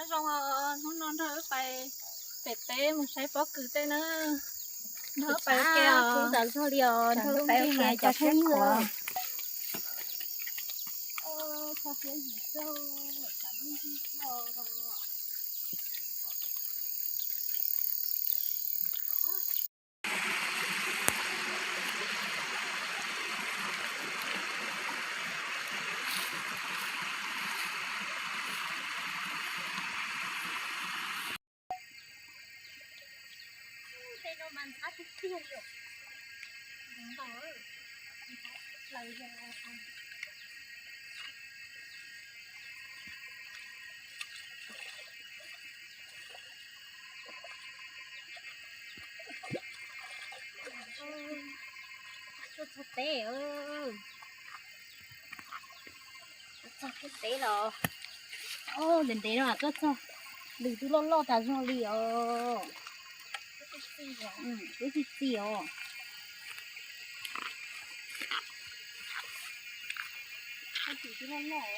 Zoo os, hnub no nrog wb pais pem teb mus saib pob kws tej na. Nrog wb pais ua ke os. Kuv tam zog li os, nrog wb pais ua ke cov phooj ywg. Tej no mas ntxhab tiag tiag li os. Ntau, ntxhab plaws li. Tuaj txog teb, tuaj txog kiag teb los. Ntev ntev no tuaj txog, lwm tus loj loj tas zog li os. Twb txi txi os. Lwm tus loj loj,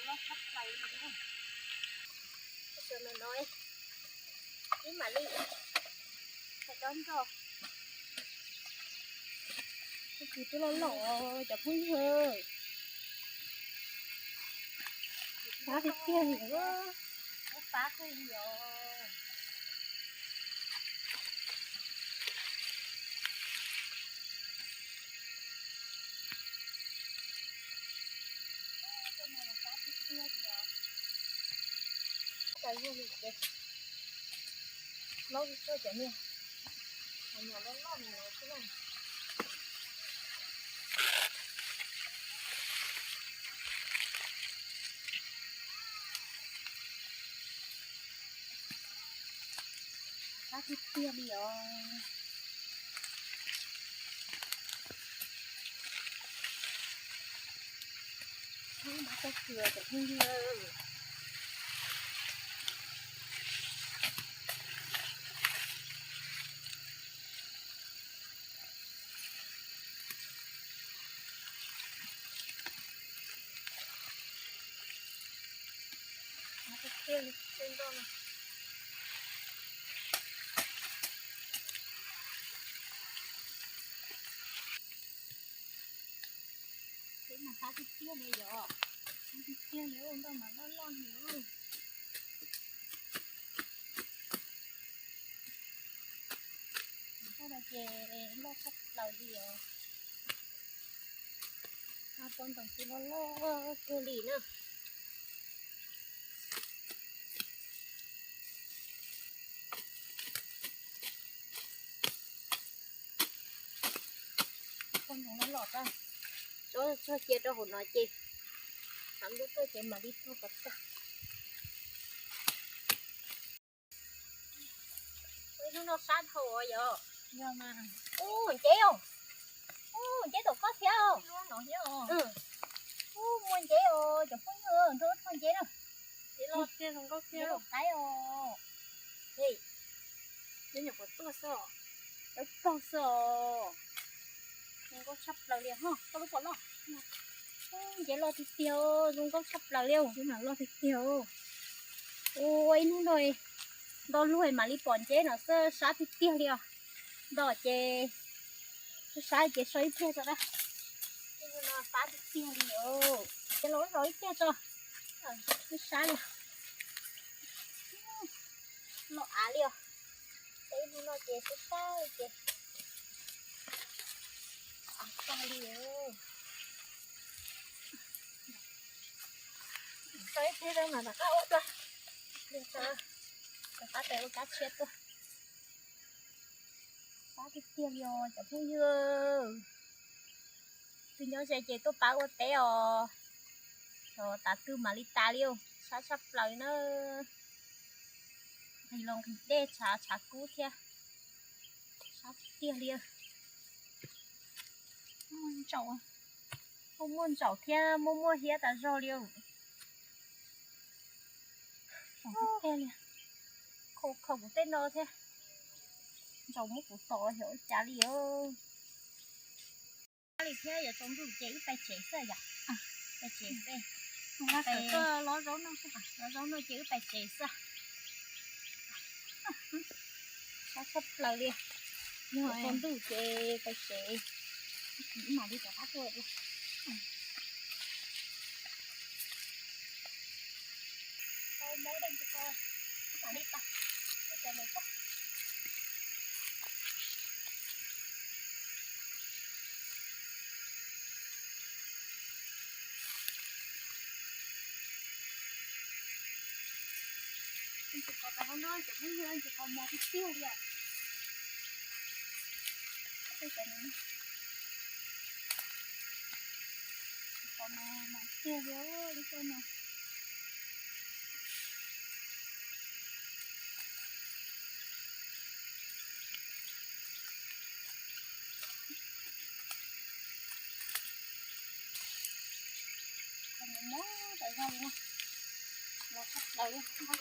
loj tshaj plaws li. Sawv ntawm no ib mam li hais dob nrog. Lwm tus loj loj cov phooj ywg. Pab tiag tiag li. Pab kawg li os. Cov yog li ces laub tsuag cov niag, cov niag loj loj no xwb na. Qab tiag tiag li os. Ub, mas tau kws cov phooj ywg. Teb mas qab tiag tiag li yom. Qab tiag tiag li, ntau mas loj loj li. Thaum no ces loj tshaj plaws li os. Pab pob ntoos twb loj loj kawg li na. Pob ntoos loj loj tag, tso txog cia rau hauv no ces tshav ntuj tuaj ces mam li tuag kom tag. Ua ib hnub no sab dhau os yom. Ub, nceb os. Ub, nceb tom koj thiab os. Ub, muaj nceb os cov phooj ywg, nrog wb thauj nceb na. Nceb loj tiag, zoo nkauj tiag, nceb loj qaib os. Nceb nyuam qhuav tuaj xwb os. Lawv pog xwb os. Zoo nkauj tshaj plaws li ho, koj lub pom loj. Ub, nceb loj tiag tiag, zoo nkauj tshaj plaws li, nceb mas loj tiag tiag. Ua ib hnub nto, nto luag mam li pom nceb no xwb, sab tiag tiag li os. Nto ces sab ces so ib pliag tso na. Ub, no sab tiag tiag li os. Ces los zov ib pliag tso. Twb sab li. Loj av li os. Ib hnub no ces twb sab ces av tag li. So ib pliag mas rov qab ua dua. Ib pliag tso, rov qab pem ua kab tshiab tuaj. Sab tiag tiag li os cov phooj ywg. Tus nyob ze ces tuaj pab ua teb os. Los tas twg mam li tas li, sab tshaj plaws na. Nqhis los nqhis dej tshav tshav kub thiab. Sab tiag tiag li. Muaj ntsaum, muaj muaj ntsaum thiab muaj muaj hiab tas zog li. Tiag tiag li. Khau khau kuv tej no thiab. Ntsaum muab kuv tom xyov ua cas li os. Li thiab yog tsaus ntuj ces wb pais tsev xwb yom. Pais tsev xwb. Los zaub no, los zaub no ces wb pais tsev xwb. Sab tshaj plaws li. Yog tsaus ntuj ces pais tsev. Mam li rov qab tuaj. Ntsis qos tau hauv no ces peb yog ntsis qos mos tiag tiag li. Ntsis qos mos mos tiag li lub xyoo no. Qos mos mos tas zog li na. Mos tshaj plaws li.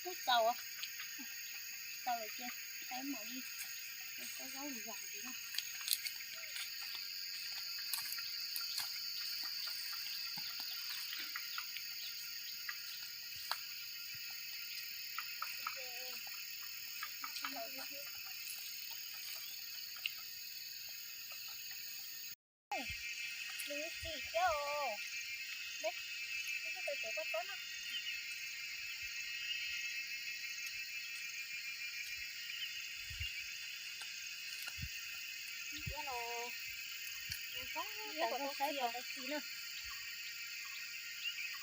Twb txaus, txaus lawm ces peb mam li ua zaub lwm yam ntxiv na. Nws txi thiab os. Neb, neb tsis tau tsev koj txob na. Ntsia los, ntsia los tau txi na.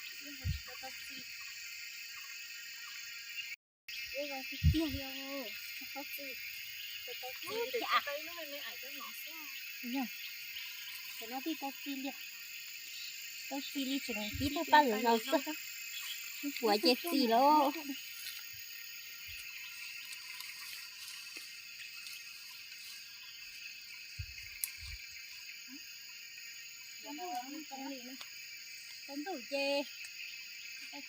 Ntsia los tsis tau tau txi. Ua zoo tiag tiag li os. Tau txi, tau txi li cas. Yog, tam no twb tau txi li, tau txi li tseem tib tug paj lawm los xwb. Puas ces txi lawm. Tsaus ntuj ces, tsaus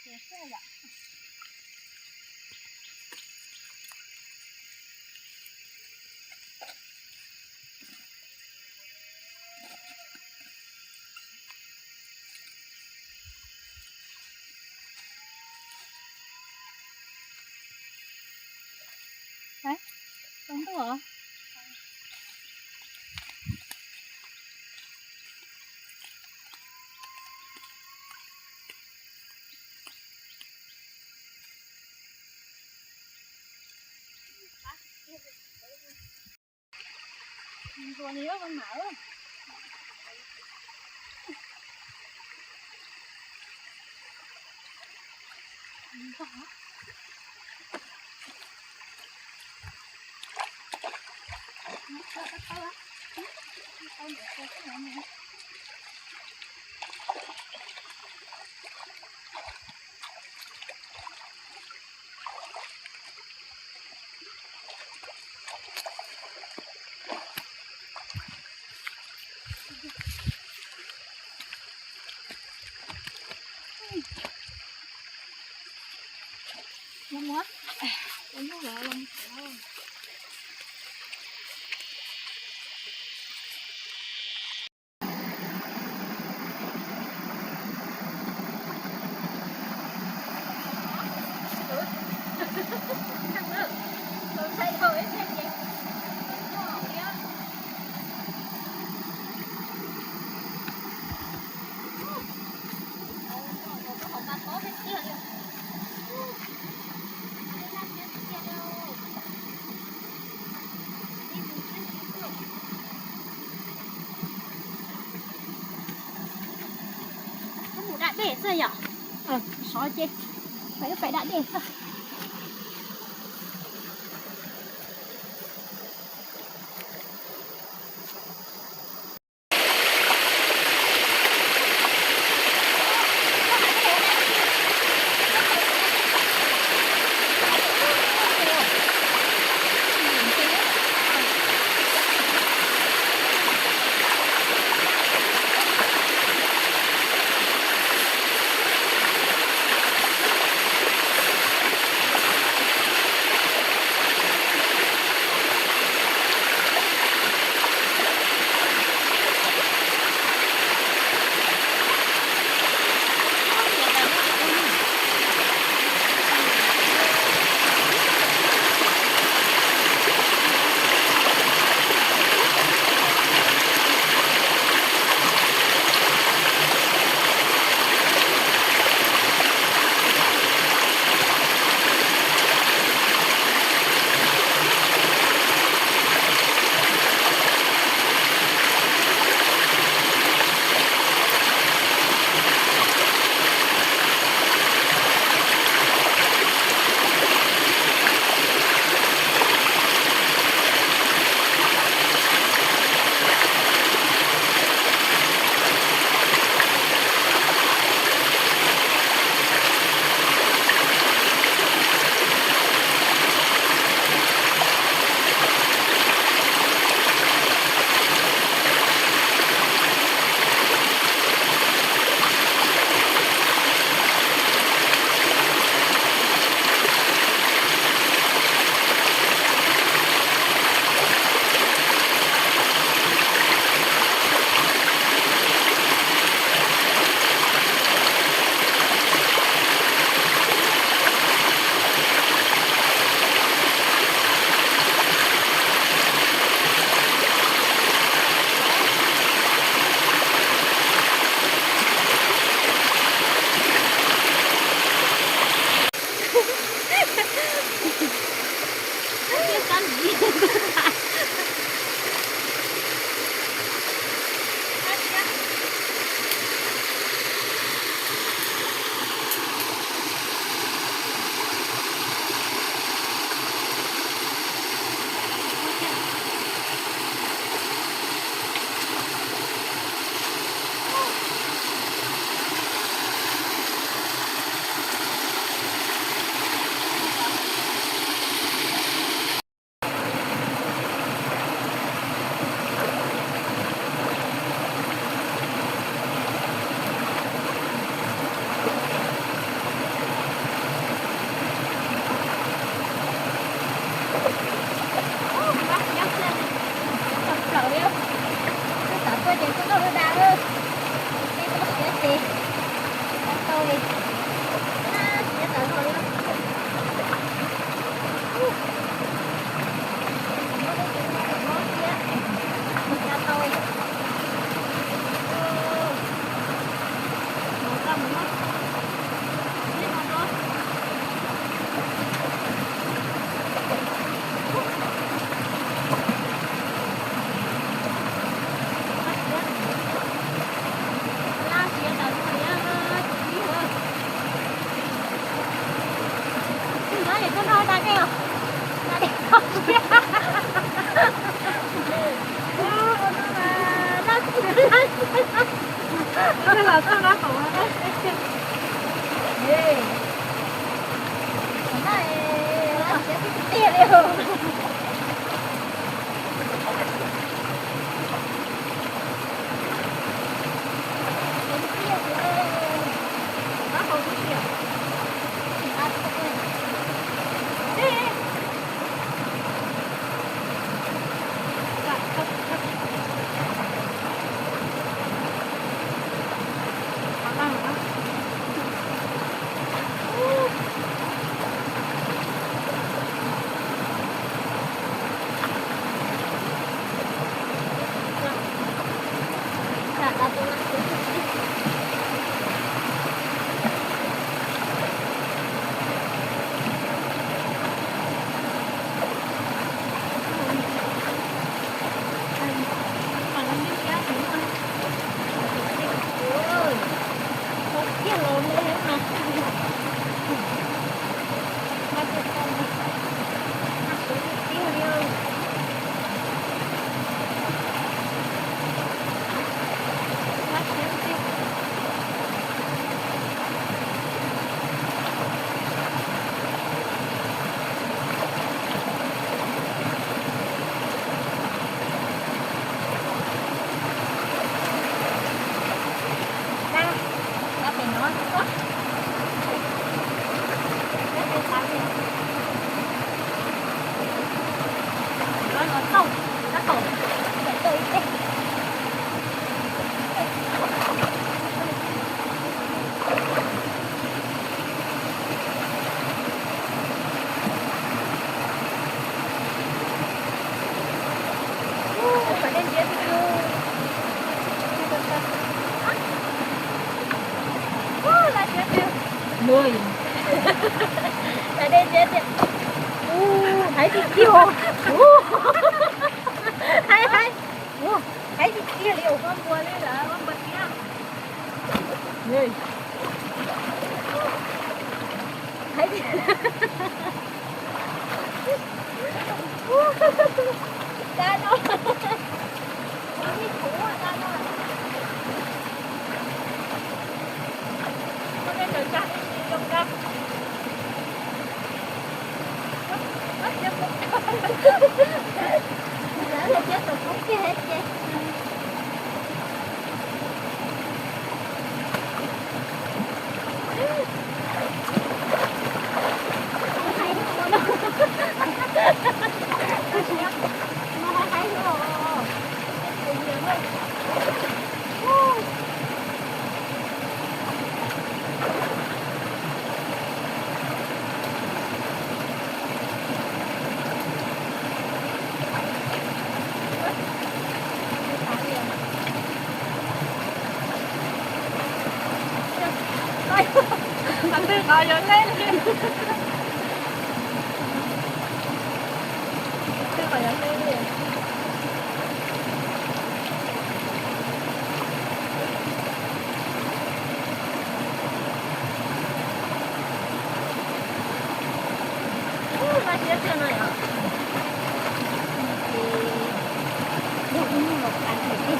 ntuj os. Ntuas li mam. Mus da dej xwb yom. Sov ces peb pais da dej xwb. Ces kuv tau da da, ces tau siav ces tau tau li. Siav tawm no li. Mob siab, tau tau li. Mus tau mus no. Heev tiag tiag. Heev tiag tiag li, ua koj npua li lawm, ua npua tiag. Heev tiag. Dab no, ib tug dab no. Koj nej cov cag zoo nkauj. Lawv cov cag tau kub kiag ces. Qhov twg qhov yuav hleb li. Qhov twg qhov yuav hleb li. Ua, laj siab tiag no yom. Ces yog ib nyuag los phav ntawm tej.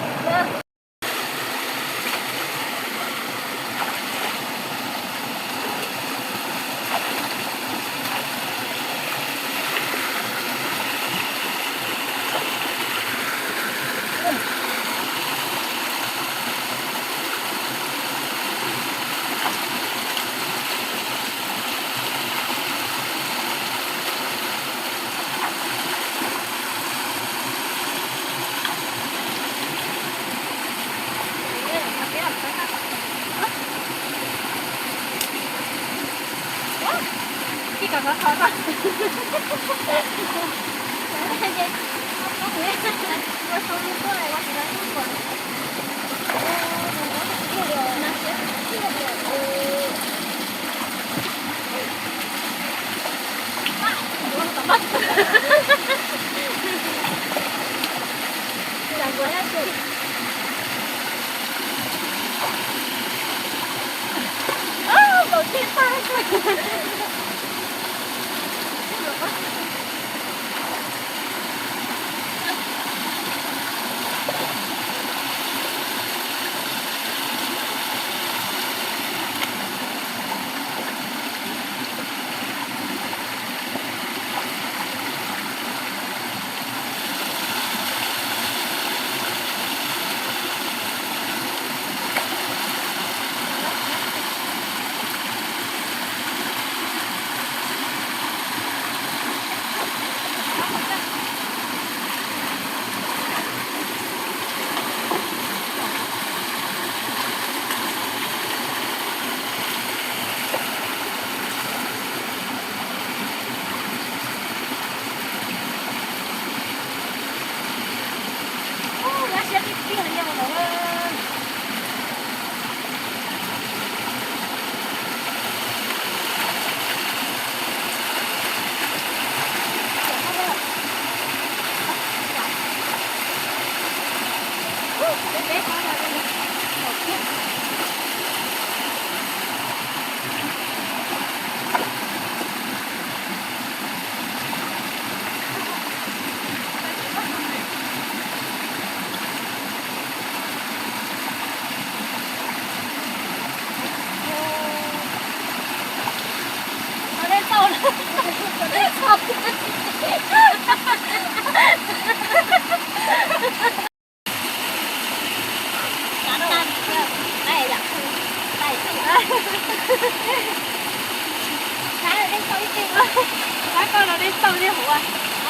Saib koj los dej txaus thiab hauv.